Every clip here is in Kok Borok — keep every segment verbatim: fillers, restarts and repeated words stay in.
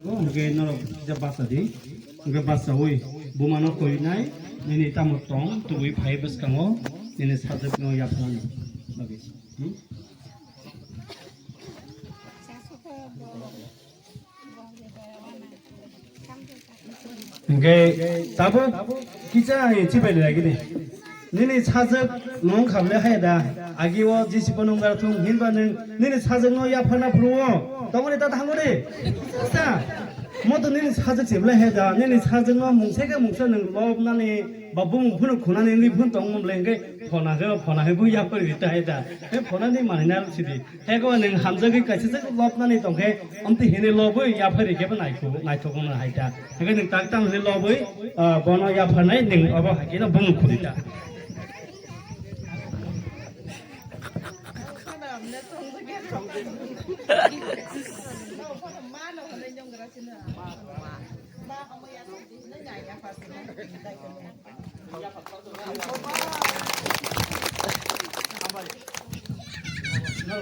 Hwnkhe norok je basa di, hwnkhe basaui bumano koinai nini tamo tong tubui phai bwskango nini sajwkno yapharnani bagwi. Hmm? Hingke tabuk kisa hai chibai lagi ni. Nini sajwk nung khamle hai da. Agi o jisibo nung gar thung hinba nung nini sajwk no yapharna phuru o. Tongoni ta thango de. Sa. Moto nini sajwk chibai hai da. Nini sajwk no mungsa ke mungsa nung lob nani ba bumung phunu khunani nini phun tong mum le hingke phona ke phona ke bu yaphar di ta hai da. He phona ni mani na sidi. Hego nwng hamjagwi kaisa se lobnani tongkhe, amtwi hini lobwi yapharwi khe bo naithok-, naithok wngno hai ta. Hingkhe nwng tak tang hini lobwi, ah, bono yapharnai nwng obo hai kheno bumung khurwi ta.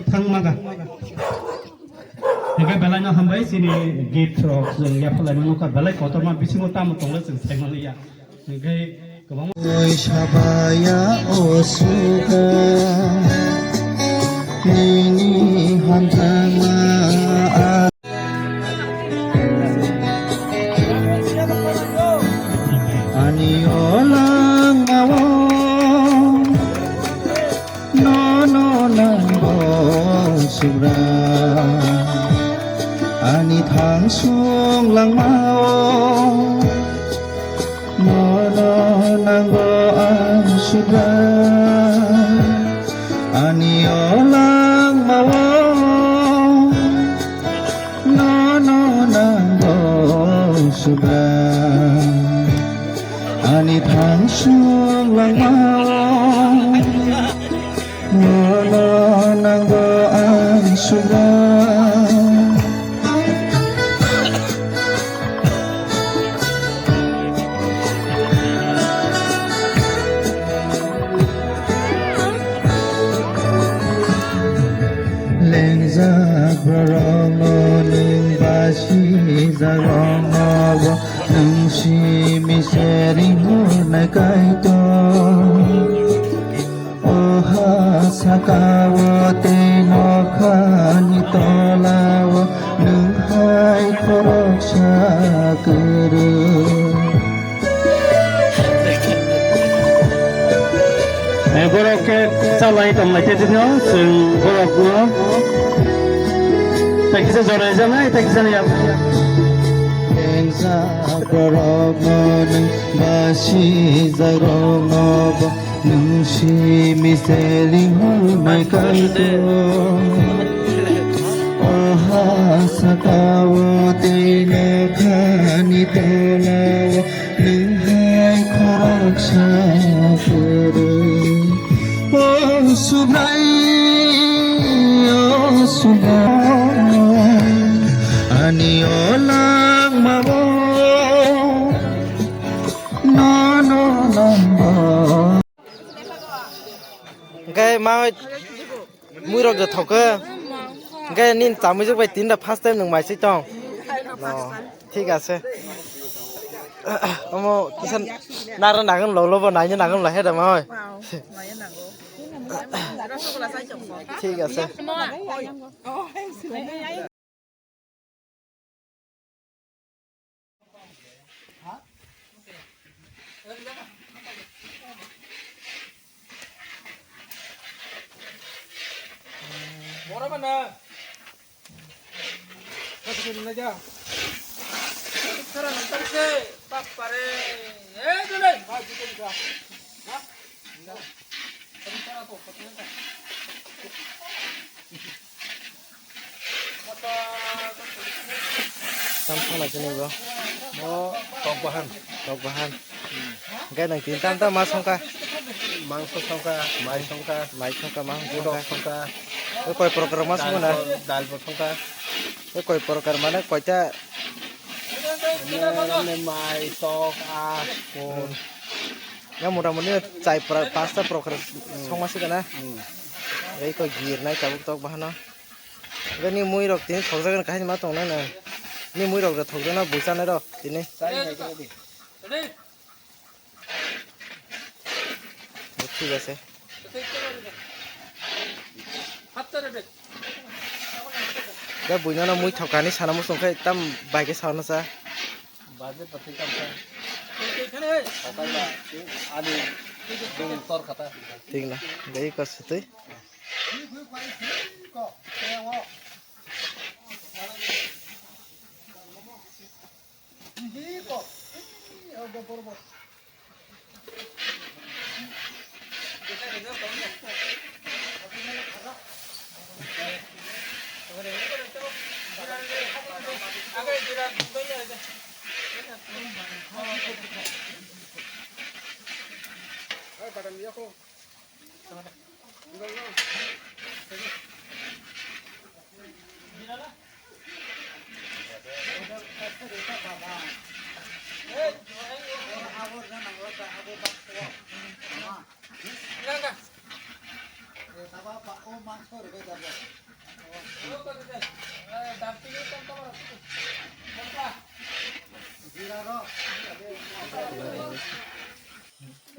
Thangma ga. Hingke belai no hambai chini gift rok chwng yaphalai mano kha belai kotorma bisingo tamo tongo chwng sai mano ya. Hingke kwbangma. Oi sabaya o suka nini hamjama. Ani o langmao nono nango subra. Ani thangsung langmao nono nango ang subra. Ani o langmao nono nango subra. Ani thangsung langmao nono nango ang subra. Lengjak borokno nwng basi jaga nogo, nwng simi se ringhornai Kaitor. O ha sakao tei nokhani tolao nwng hai khoroksa kwrwi. Eh, borok khe chalai tonglai khe dino, chwng borokno tei kisa jorai janai, tei kisa ya. Lengjak borokno nwng basi jakrokno bo nwng simi se ringhornai Kaitor. O ha sakao tei nokhani tolao nwng hai khoroksa kwrwi. O Subrai, o Subrai, ani o langmao nono nango. Hingke ma muirok je thok khe. Hingke nini chamui jwk bai tinda first time nwng mai swi tong. No, thik ase. Omo kisa nara nangwng lo, lo bo naina nangwng lo he da ma oi. Thik ase. Tam thang lai chini bo. Bo tok bahan. Tok bahan. Hingke nang tin tam tam ma songkha. Mangso songkha, mai songkha, mai songkha, ma songkha. Budok songkha. Koi prokar ma songkha na? Dal bo songkha. Koi prokar mane koita? Mane mai, tok, a, kun. Ya motamoti chai pra-, pasta prokar songma sika na? Hmm. Eko girnai tabuk tok bahano. Ego ni mui rok tini thokjagani kahini ma tongnai no. Ni mui rok da thokjana buchanai rok tini. Thik ase. Da buino no mui thokani sana musung khai tam bai ke sana sa. Baje pathai kam sa. Hokai ba, ani bung tor khata. Thik na, gai ka sutui.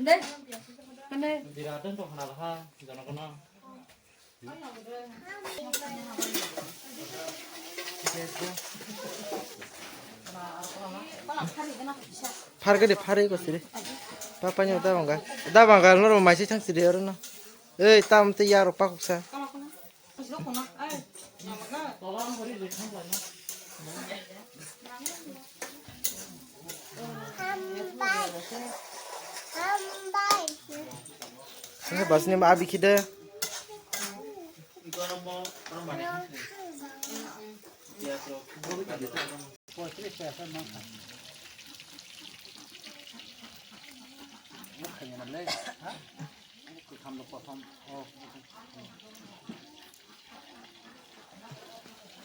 Deh, mana? Biradon to khana laha, jono kono. Phar gede phar ego siri. Papa nyo da bangga. Da bangga noro mai se thang siri oro no. Ei tam te yaro pakuk sa. Ini bas ni ma abi kide.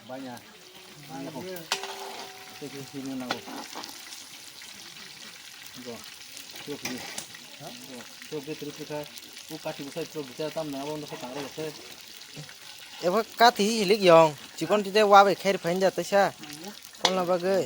Banya. Tei khe sini nango. Go. Trok ni. Ha? Go. Trok de trok kha. U kati bwsai trok bwsai tam na abo no kha tangra bwsai. Ebo kati hilik yong. Chikon tide wa bai khair phain ja taisa. Kolna bagwi.